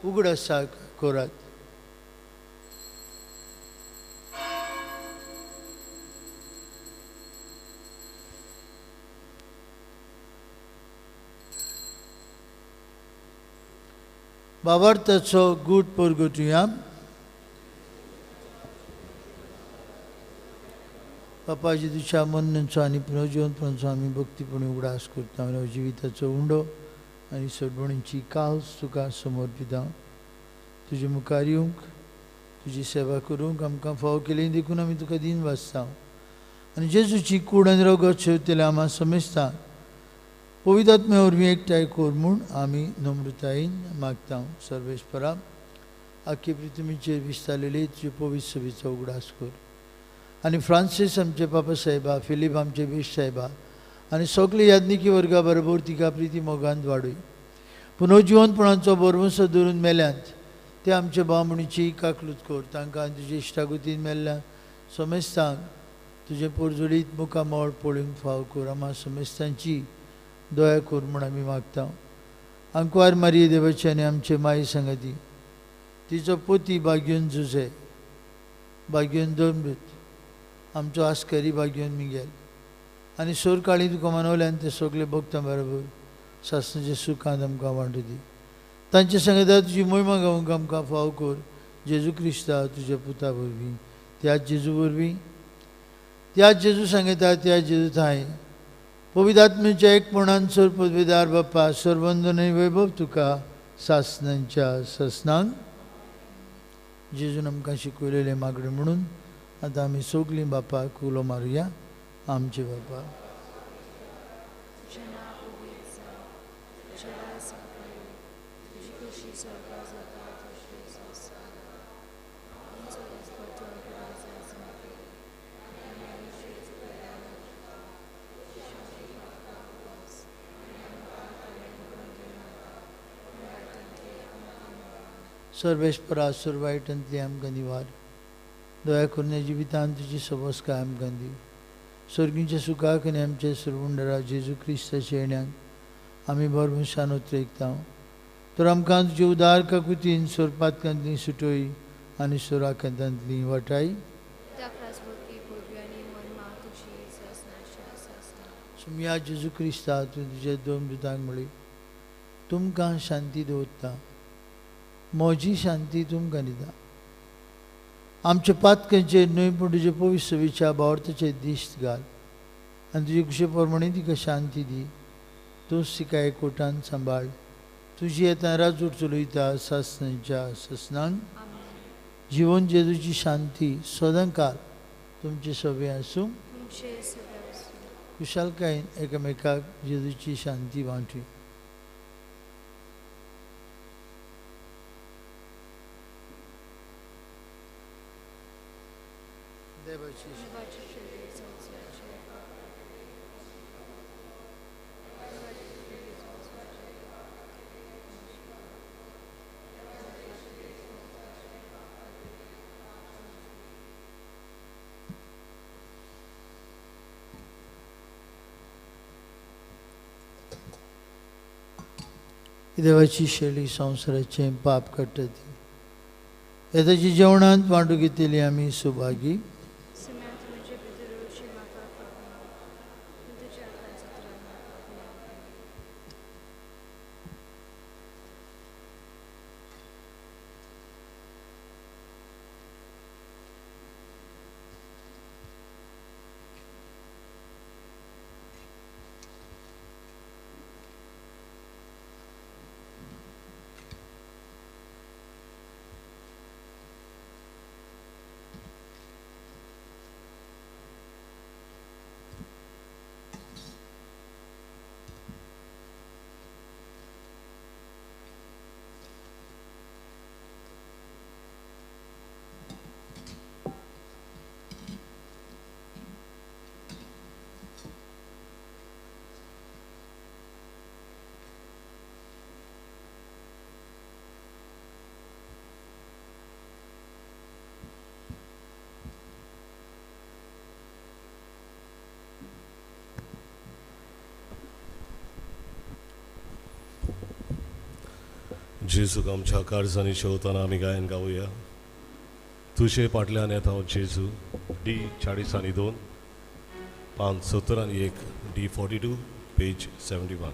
उगडासाक करात. बाबार्थाचो गूट परगटुया. बापा जेजूच्या मरणाचो आनी पुनर्जिवंतपणाचो आमी भक्तीपणी उगडास करता आनी जिविताचो उंडो आनी सोडवणीची काल्स तुका समर्पिता. तुजे मुखार येवंक तुजी सेवा करूंक आमकां फावो केली देखून आमी तुका दीन वाचता आनी जेजूची कूड आनी रगत शेवतले आमा समेस्ता पवित्र आत्म्या वरवीं एकठांय कर म्हूण आमी नम्रतायेन मागता. सर्वेस्परा आख्खे पृथ्वीचेर विस्तारलेली तुजे पवित्र सभेचो उगडास कर आनी फ्रांसीस आमचे पापा साहेबा, फिलीप आमचे बेश साहेबा आनी सगळे याज्ञिकी वर्गा बरोबर तिका प्रिती मोगान वाडय. पुनर्जिवंतपणाचो भरवंसो धरून मेल्यांत ते आमचे भावणीची काकलूत कर. तांकां तुजे इश्टागतीन मेल्ल्या समेस्तांक तुजें पोरजोडीत मुखामळ पळोवंक फाव कर. आमा समेस्तांची दया कर म्हूण आमी मागता. आंकवार मारये देवाची आनी आमचे माई सांगाती, तिचो पोती बाग्योन जुजे, बाग्योन दोमृत, आमचो आस्करी बाग्योन मिगेल आनी सोरकाळी तुका मनवल्यान ते सगळे भक्तां बरोबर सासणाच्या सुखांत आमकां वांटू दी. तांचे सांगता तुजी मोहिमा गावंक आमकां फाव कर. जेजू क्रिस्ता तुज्या पुता वरवीं, त्याच जेजू वरवीं, त्याच जेजू सांगता, त्याच जेजू थांय पवित्र आत्म्याच्या एकपणान सर पदवीदार बाप्पा सर्वंदन वैभव तुका सासणांच्या सासणांक. जेजून आमकां शिकयलेलें मागणें म्हणून आतां आमी सगलीं बापाक उलो मारुया. आमचे बापा, तुजें नांव पवित्र जावं, तुजें सर्वेस्परा सुरवायटांतली आमकां निवार दया करून जिवितांत तुजी सबसकाय आमकां दी. स्वर्गींच्या सुखाक आनी आमच्या सुरवुंडरा जेजू क्रिस्ताच्या येण्याक आमी भरभरसान उतरेकता. तर आमकां तुजे उदार काकुतीन सोरपातकांतली सुटोय आनी सोराकांतांतली वाटाय. सुमया जेजू क्रिस्ता तूं तुज्या दोन दुतांक म्हळी तुमकां शांती दवरता, म्हजी शांती तुमकां दिता. आमच्या पातकांचेर न्हय पूण तुजे पवित्र भावार्थाचेर दिश्ट घाल आनी तुजे कुशे प्रमाणे तिका शांती दी. तूं तिका एकवटान सांबाळ. तुजी येता राजूट चलयता सासणाच्या ससनांक. जिवन जेजूची शांती सदांकाल तुमचे सगळे आसूं. खुशालकायेन एकामेकाक जेजूची शांती वांटवी. देवाची शैली संवसाराचें पाप काडटा ती येताची जेवणांत वांटू घेतली आमी सुभागी. जेजूक आमच्या काळजांनी शेवताना आमी गायन गावया. तुजे फाटल्यान येता हांव जेजू, डी 40 आनी 2, पान 70 आनी 1, डी 42, पेज 71.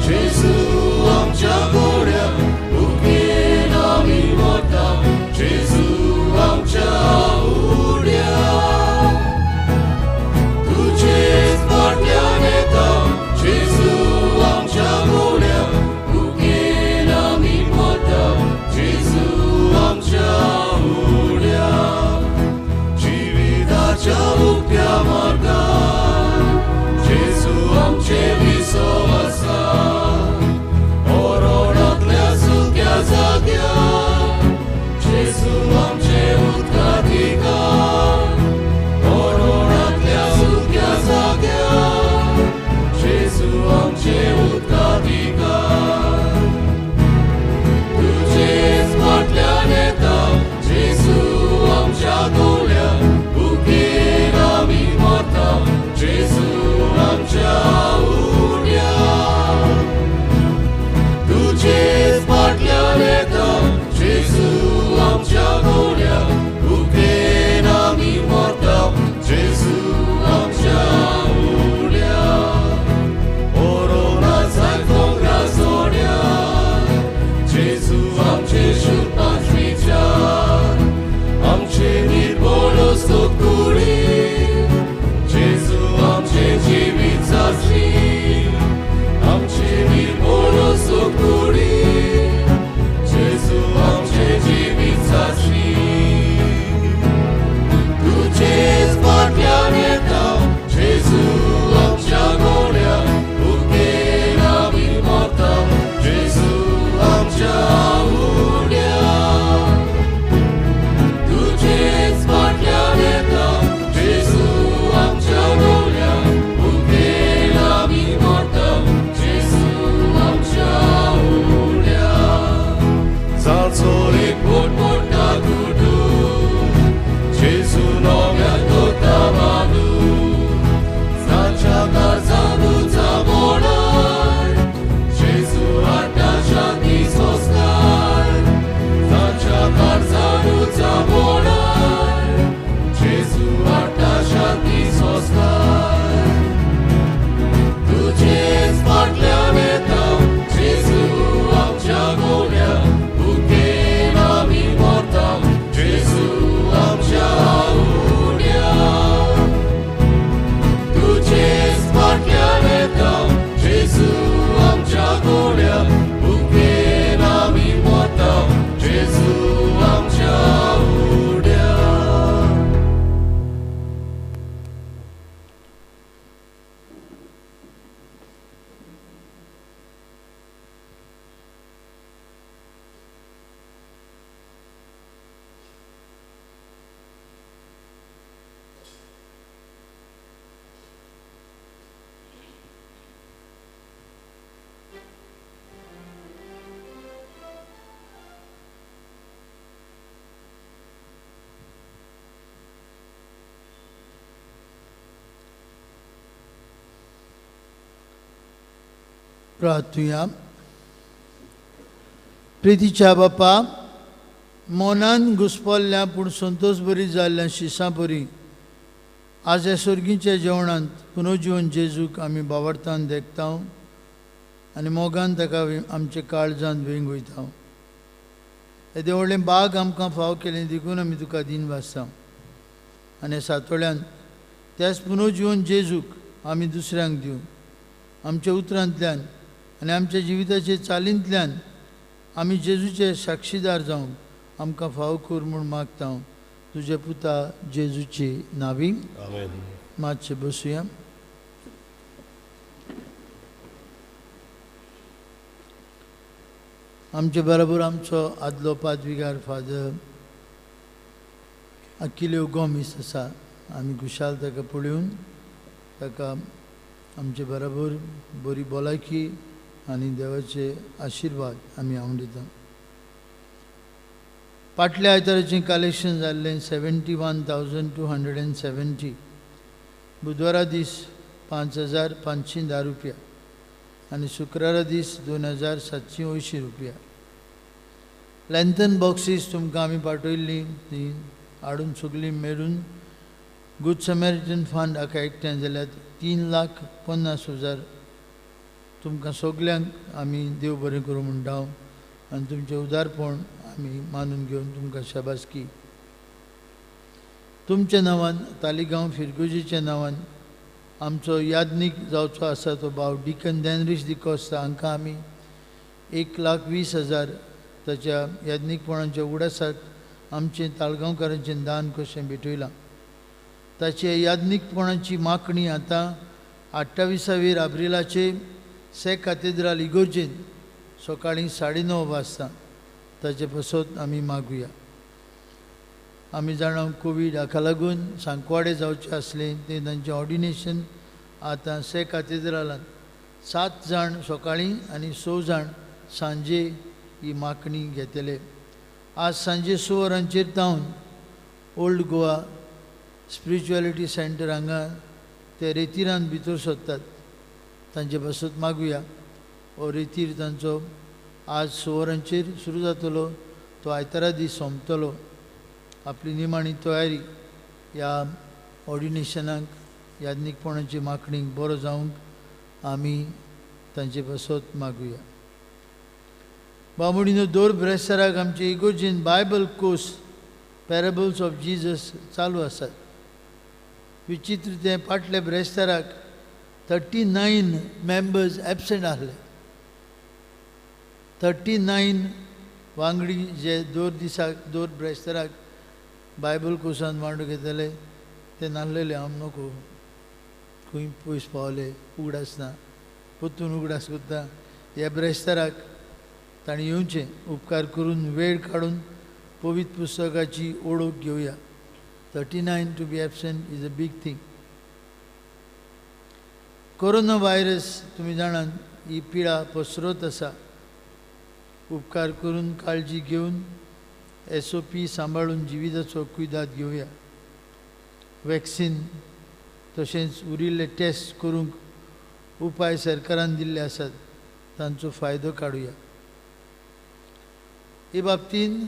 Gesù, amcea urea. प्रार्थुया. प्रितीच्या बापा, मनान घुसपल्ल्या पूण संतोष बरी जाल्ल्या शिसां बरी आज ह्या सर्गीच्या जेवणांत पुनर्जिवन जेजूक आमी बावडतान देखता आनी मोगान ताका आमच्या काळजांत वेंग वयता. येदें व्हडलें बाग आमकां फाव केलें देखून आमी तुका दीन वाचता आनी सातोळ्यान त्याच पुनर्जिवन जेजूक आमी दुसऱ्यांक दिवन आमच्या उतरांतल्यान आनी आमच्या जिविताचे चालींतल्यान आमी जेजूचे साक्षीदार जावंक आमकां फाव कर म्हूण मागता तुज्या पुता जेजूची नावी. आमेन. मातशें बसुया. आमचे बरोबर आमचो आदलो पादविगार फादर अकिल्यो गोमीस आसा. आमी खुशाल ताका पळोवन ताका आमचे बरोबर बरी भलायकी आनी देवाचे आशिर्वाद आमी आवडिता. फाटल्या आयताराचें कलेक्शन जाल्लें 71,270. बुधवारा दीस 5,510 रुपया आनी शुक्रारा दीस 2,780 रुपया. लॅन्थन बॉक्सीस तुमकां आमी पाठयल्लीं ती हाडून सगळीं मेळून गुड समॅरिटन फंड हाका एकठांय जाल्यार 3,50,000. तुमकां सगल्यांक आमी देव बरें करूं म्हणटा आनी तुमचें उदारपण आमी मानून घेवन तुमकां शाबासकी. तुमच्या नांवान तालिगांव फिरगुजीच्या नांवान आमचो याज्ञीक जावचो आसा तो भाव डिकन डॅनरीश डिकोस्ता हांकां आमी 1,20,000 ताच्या याज्ञीकपणाच्या उडासाक आमचें ताळगांवकारांचें दान कशें भेटयलां. ताचे याज्ञीकपणाची मागणी आतां 28 एप्रिलाचे से कातेद्राल इगोर्जेन सकाळीं 9:30 वाजता ताचे पासत आमी मागुया. आमी जाणा कोवीड हाका लागून सांकवाडे जावचें आसलें तें तांचें ऑर्डिनेशन आतां से कातेद्रालान 7 जाण सकाळीं आनी 6 जाण सांजे ही मागणी घेतले. आज सांजे 6 वरांचेर तावन ओल्ड गोवा स्पिरिच्युएलिटी सेंटर हांगा ते रेतिरान भितर सोदतात तांचे पासत मागुया. हो रेतीर तांचो आज 6 वरांचेर सुरू जातलो, तो आयतारा दीस सोंपतलो. आपली निमाणी तयारी ह्या ऑर्डिनेशनाक याज्ञीकपणाची मागणीक बरो जावंक आमी तांचे पासत मागुया. बामणीनो दर ब्रेस्ताराक आमचे इगोर्जेन Bible course parables of Jesus चालू आसात. विचित्र तें फाटल्या ब्रेस्ताराक 39 मेंबर्स एबसेंट आहले. 39 वांगडी जे दर दिसाक दर ब्रेस्ताराक बायबल कोर्सान वांटो घेतले ते नासलेले. हांव नको खंय पयस पावले उगडास ना, परतून उगडास करता. ह्या ब्रेस्ताराक तांणी येवचें, उपकार करून वेळ काडून पवित्र पुस्तकाची ओळख घेवया. 39 to be absent is a big thing. Corona virus तुमी जाणात ही पिडा पसरत आसा. उपकार करून काळजी घेवन SOP सांबाळून जिविताचो कुयदाद घेवया. वॅक्सीन तशेंच उरिल्ले टेस्ट करूंक उपाय सरकारान दिल्ले आसात तांचो फायदो काडुया. हे बाबतीन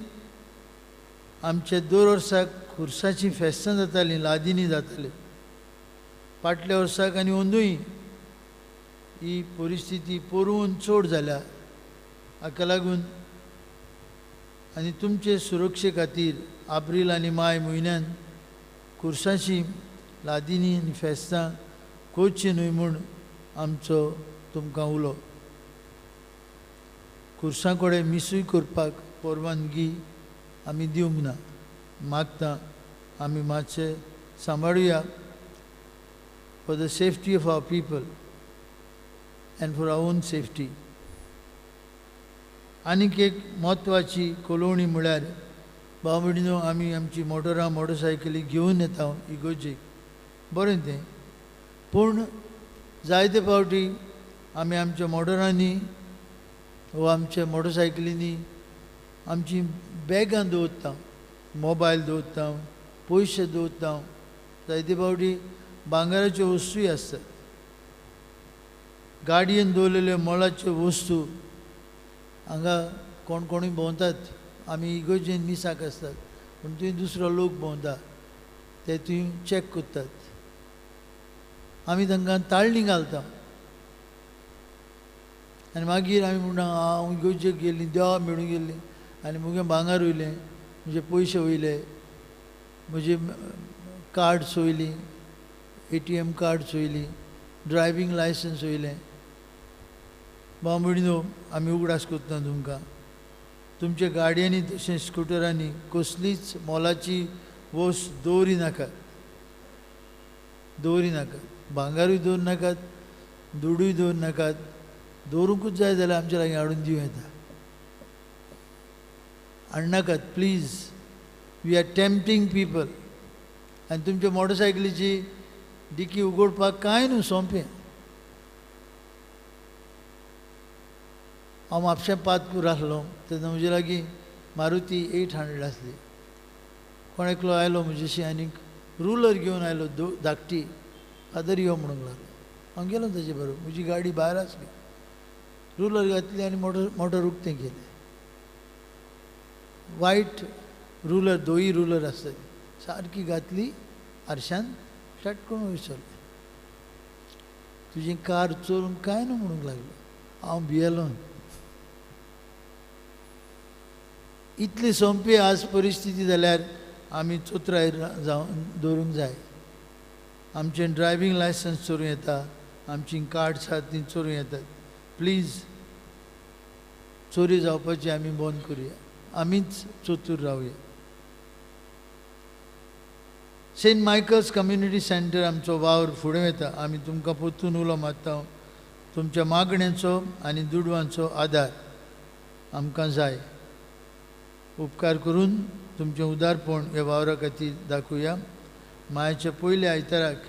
आमचे दर वर्साक खुर्साचीं फेस्तां जातालीं, लादिनी जाताली. फाटल्या वर्साक आनी अंदूय ही परिस्थिती पोरून चड जाल्या. हाका लागून आनी तुमचे सुरक्षे खातीर एप्रील आनी माय म्हयन्यान खुर्साची लादिनी आनी फेस्तां करचीं न्हय म्हूण आमचो तुमकां उलो. खुर्सां कडेन मिसूय करपाक परवानगी आमी दिवंक ना. मागता आमी मातशें सांबाळुया for the safety of our people and for our own safety. आनीक एक म्हत्वाची कळोवणी म्हळ्यार भाव भयणीनो, आमी आमची मोटरां मोटरसायकली घेवन येता इगोर्जेक, बरें तें, पूण जायते फावटी आमी आमच्या मोटरांनी वा आमच्या मोटरसायकलींनी आमची बॅगां दवरता, मोबायल दवरता, पयशे दवरता. जायते फावटी भांगराच्यो वस्तूय आसतात. गाडयेन दवरलेल्यो मोलाच्यो वस्तू हांगा कोण कोणूय भोंवतात. आमी इगोर्जेन मिसाक आसतात पूण थंय दुसरो लोक भोंवता, ते थंय चॅक करतात. आमी तांकां ताळणी घालता आनी मागीर आमी म्हणटा हांव इगोर्जेक गेल्ली, देवा मेळूंक गेल्ली आनी म्हगे भांगर वयलें, म्हजे पयशे वयले, म्हजे कार्ड्स वयलीं, ATM cards वयलीं, ड्रायवींग लायसन्स वयलें. भाव भयणीनो, आमी उगडास करता तुमकां, तुमच्या गाडयांनी तशेंच स्कुटरांनी कसलीच मोलाची वस्त दवरी नाकात, दवरी नाकात. भांगारूय दवर नाकात, दुडूय दवर नाकात. दवरूंकूच जाय जाल्यार आमच्या लागीं हाडून दिवं येता, हाडनाकात please. We are tempting people. आनी तुमच्या मोटरसायकलीची डिकी उगडपाक कांय न्हू, सोंपें. हांव म्हापशें पातकूर आसलो तेन्ना म्हजे लागीं मारुती 800 आसली. कोण एकलो आयलो म्हजेशी आनीक रुलर घेवन आयलो, धाकटी. फादर यो म्हणूंक लागलो. हांव गेलो ताजे बरोबर. म्हजी गाडी भायर आसली. रुलर घातली आनी मोटर उक्तें केलें. वायट रुलर, दोई रुलर आसताली, सारकी घातली आरशान, स्टार्ट करून वयर सरलें. तुजी कार चोरून कांय न्हू म्हणूंक लागलो. हांव भियेलो. इतली सोंपी आज परिस्थिती जाल्यार आमी चोत्राय जावन दवरूंक जाय. आमचें ड्रायवींग लायसन्स चोरूं येता, आमचीं कार्ड्स आसात तीं चोरूं येतात. प्लीज चोरी जावपाची आमी बंद करुया, आमीच चतूर रावया. सेंट मायकल्स कम्युनिटी सेंटर आमचो वावर फुडें वता. आमी तुमकां परतून उलो मारता, तुमच्या मागण्यांचो आनी दुडवांचो आदार आमकां जाय. उपकार करून तुमचें उदारपण ह्या वावरा खातीर दाखोवया. मायाच्या पयल्या आयताराक,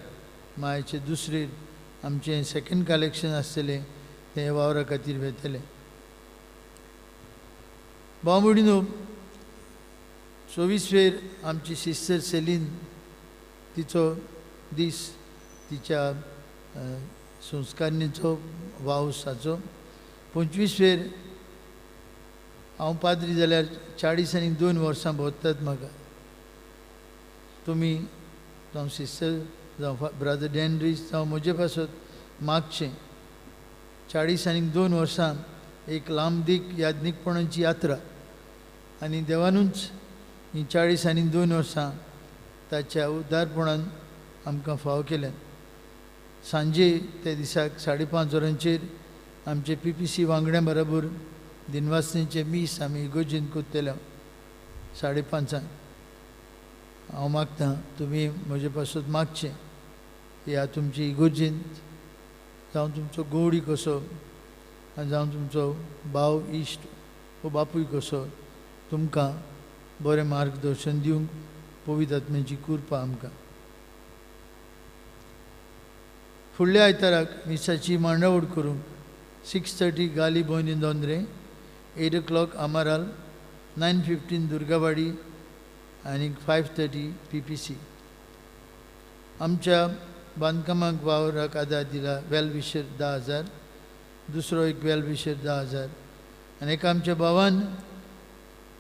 मायाचे दुसरे आमचें सेकंड कलेक्शन आसतलें, तें ह्या वावरा खातीर वेतलें. भाव भयणीनो, 24 वेर आमची सिस्टर सेलीन तिचो दीस, तिच्या संस्कारणीचो वावसाचो. 25 वेर हांव पाद्री जाल्यार 42 वर्सां भोंवतात म्हाका. तुमी जावं सिस्टर जावं ब्रदर डॅनरीस जावं म्हजे पासत मागचें. 42 वर्सां एक लांबदीक याज्ञीकपणाची यात्रा आनी देवानूच ही 42 वर्सां ताच्या उदारपणान आमकां फावो केल्यान. सांजे त्या दिसाक 5:30 वरांचेर आमचे PPC वांगड्यां बरोबर दिनवासनेचें मीस आमी इगोर्जेंत करतले 5:30. हांव मागता तुमी म्हजे पासत मागचें ह्या तुमचे इगोर्जेंत जावं तुमचो गवडी कसो आनी जावं तुमचो भाव इश्ट वो बापूय कसो तुमकां बरें मार्गदर्शन दिवंक पवित्र आत्म्याची कृपा आमकां. फुडल्या आयताराक मिसाची मांडावळ करूंक 6:30 गाली बोयनी दोंद्रे, 8 o'clock Amaral, 9:15 Durgawadi आनी 5:30 PPC. आमच्या बांदकामाक वावराक आदार दिला वेल विशर 10,000, दुसरो एक वेल विशर 10,000 आनी एका आमच्या भावान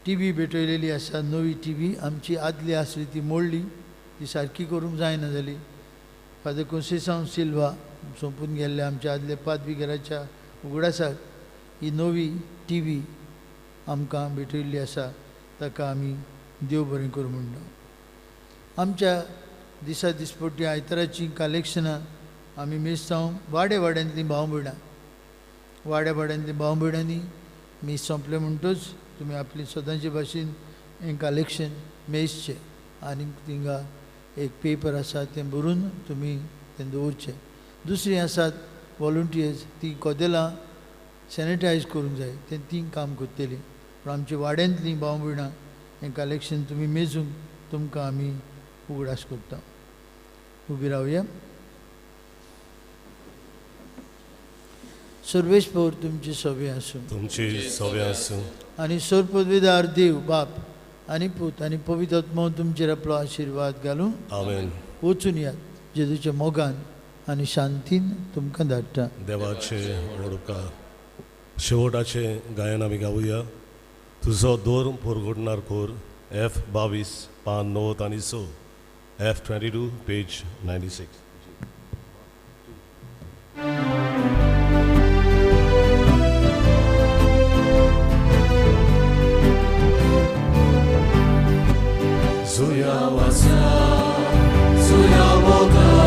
टी व्ही भेटयलेली आसा. नवी टी व्ही आमची आदली आसली ती मोडली, ती सारकी करूंक जायना जाली. फादर कोन्सेसांव सिल्वा सोंपून गेल्ले आमच्या आदले पादविगाराच्या उगडासाक ही नवी टी व्ही आमकां भेटयल्ली आसा. ताका आमी देव बरें करूं म्हणटा. आमच्या दिसा दिसपट्टी आयताराचीं कलेक्शनां आमी मिरसांव वाडे वाड्यांतलीं भाव भयणां, वाड्या वाड्यांतलीं भाव भयणांनी मीस सोंपलें म्हणटूच तुमी आपली सदांचे भाशेन हें कलेक्शन मेजचें आनी थिंगा एक पेपर आसा तें बरोवन तुमी तें दवरचें. दुसरीं आसात वॉलंटियर्स, तीं कदेलां सॅनिटायज करूंक जाय, तें तीं काम करतलीं. पूण आमच्या वाड्यांतलीं भाव भयणां हें कलेक्शन तुमी मेजूंक तुमकां आमी उगडास करता. उबी रावया. सर्वेस्पर तुमची सवे आसूं, तुमची सवे आसूं. आनी सर्वपदवीदार देव बाप आनी पूत आनी पवित्र आत्मो तुमचेर आपलो आशिर्वाद घालूं. आमेन. वचून यात जेजूच्या मोगान आनी शांतीन तुमकां धाडटा. देवाचे व्हड उपकार. शेवटाचें गायन आमी गावया. तुजो दोर पोरगोडणार कोर, एफ 22 पान 9 आनी 6, एफ 22 पेज 96. Zuya wasa, zuya moga.